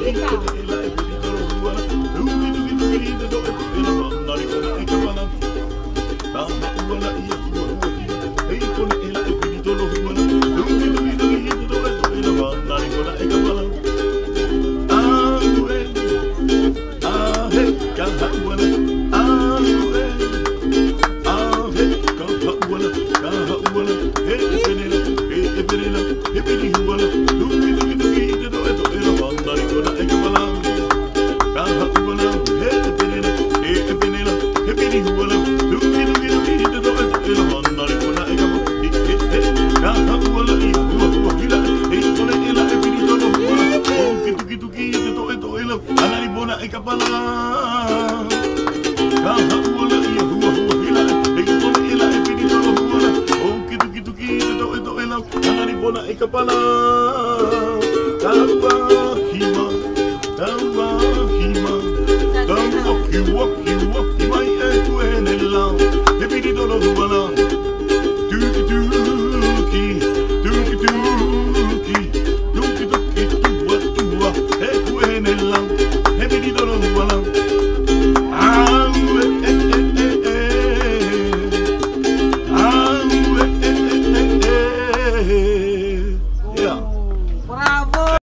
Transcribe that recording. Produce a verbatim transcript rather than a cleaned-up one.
Hei kone ʻela e piri toro huala. Tuki, tuki, tuki, i te toʻe, toʻe lava, nā reira kona ʻaikapala. Ka haʻuala ia huahua hila. Hei kone ʻela e piri toro huala. Tuki, tuki, tuki, i te toʻe, toʻe lava, nā reira kona ʻaikapala. Aue. Ahe, ka haʻuala, aue. Ahe, ka haʻuala, ka haʻuala. He ʻeperela, he ʻeperela, he piri huala. Tuki, tuki, tuki, i te toʻe, toʻe lava, nā reira kona ʻaikapala. Ka haʻuala, he ʻeperela, he ʻeperela, he piri huala. Tuki, tuki, tuki, i te toʻe, toʻe lava, nā reira kona ʻaikapala. He, he, he, ka haʻuala ia huahua hila. Hei kone ʻela e piri toro huala. Tuki, tuki, tuki, i te toʻe, toʻe lava. Hānani pona ʻaikapala. Ka haʻuala ia huahua hila. Hei kone ʻela e piri toro huala. Tuki, tuki, tuki, i te toʻe, toʻe lava. Hānani pona ʻaikapala. Taua hima. Taua hima. Taua kiwaki.